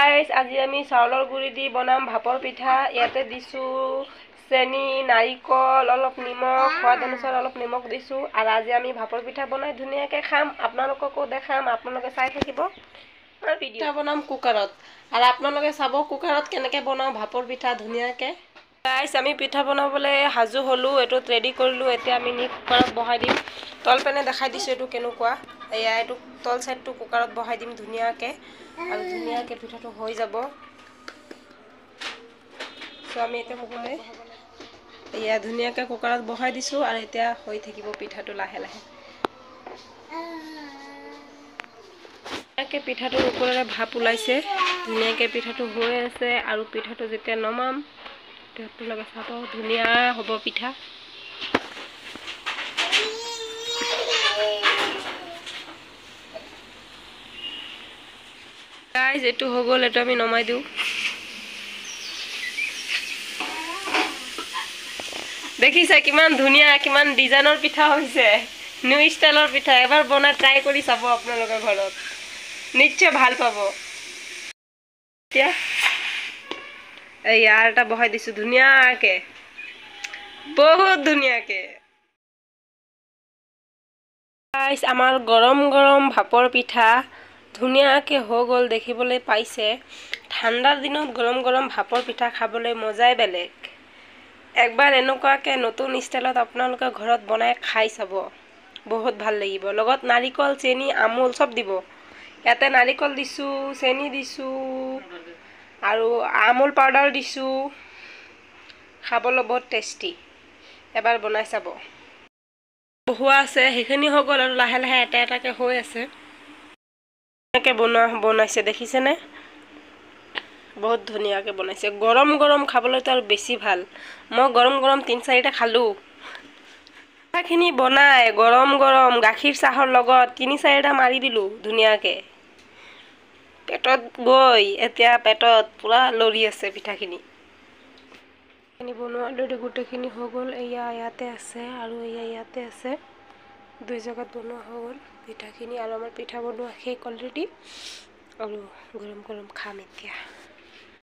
Guys, আজি আমি চাউলৰ গুড়ি দি বনাম ভাপৰ পিঠা। ইয়াতে দিছো চেনি, নাৰিকল, অলপ নিমখ, সোৱাদ অনুসাৰে অলপ নিমখ দিছো। আৰু আজি আমি ভাপৰ পিঠা বনাই ধুনীয়াকৈ খাম, আপোনালোককো দেখাম, আপোনালোকে চাই থাকিব। আৰু পিঠা বনাম কুকাৰত, আৰু আপোনালোকে চাব কুকাৰত কেনেকৈ বনাওঁ ভাপৰ পিঠা ধুনীয়াকৈ। গাইস, আমি পিঠা বনাবলৈ সাজু হ'লোঁ, এইটো ৰেডি কৰিলোঁ। এতিয়া আমি নি কুকাৰত বহাই দিম। তল পেনে দেখাই দিছোঁ এইটো কেনেকুৱা। এয়া এইটো তল চাইডটো কুকাৰত বহাই দিম ধুনীয়াকৈ, আৰু ধুনীয়াকৈ পিঠাটো হৈ যাব। চ' আমি এতিয়া কুকাৰে এয়া ধুনীয়াকৈ কুকাৰত বহাই দিছোঁ, আৰু এতিয়া হৈ থাকিব পিঠাটো লাহে লাহে। ধুনীয়াকৈ পিঠাটোৰ ওপৰেৰে ভাপ ওলাইছে, ধুনীয়াকৈ পিঠাটো হৈ আছে। আৰু পিঠাটো যেতিয়া নমাম আপোনালোকে চাব, ধুনীয়া হ'ব পিঠা। গাইজ, এইটো হৈ গ'ল, এইটো আমি নমাই দিওঁ। দেখিছে কিমান ধুনীয়া, কিমান ডিজাইনৰ পিঠা হৈছে, নিউ ষ্টাইলৰ পিঠা। এবাৰ বনাই ট্ৰাই কৰি চাব আপোনালোকৰ ঘৰত, নিশ্চয় ভাল পাব। এতিয়া এই আৰু এটা বহাই দিছোঁ ধুনীয়াকে, বহুত ধুনীয়াকে। গাইজ, আমাৰ গৰম গৰম ভাপৰ পিঠা ধুনীয়াকে হৈ গ'ল, দেখিবলৈ পাইছে। ঠাণ্ডাৰ দিনত গৰম গৰম ভাপৰ পিঠা খাবলৈ মজাই বেলেগ। একবাৰ এনেকুৱাকৈ নতুন ষ্টাইলত আপোনালোকে ঘৰত বনাই খাই চাব, বহুত ভাল লাগিব। লগত নাৰিকল, চেনি, আমুল চব দিব। ইয়াতে নাৰিকল দিছোঁ, চেনি দিছোঁ, আৰু আমুল পাউডাৰ দিছোঁ। খাবলৈ বহুত টেষ্টি, এবাৰ বনাই চাব। বহোৱা আছে সেইখিনি হৈ গ'ল, আৰু লাহে লাহে এটা এটাকৈ হৈ আছে। ধুনীয়াকৈ বনাইছে, দেখিছেনে? বহুত ধুনীয়াকৈ বনাইছে। গৰম গৰম খাবলৈতো আৰু বেছি ভাল। মই গৰম গৰম 3-4টা খালোঁ। পিঠাখিনি বনাই গৰম গৰম গাখীৰ চাহৰ লগত 3-4টা মাৰি দিলোঁ ধুনীয়াকৈ। পেটত গৈ এতিয়া পেটত পূৰা লৰি আছে পিঠাখিনি। বনোৱা অলৰেডি গোটেইখিনি হৈ গ'ল। এয়া ইয়াতে আছে আৰু এয়া ইয়াতে আছে, দুই জেগাত বনোৱা হৈ গ'ল পিঠাখিনি। আৰু আমাৰ পিঠা বনোৱা শেষ অলৰেডি, আৰু গৰম গৰম খাম এতিয়া।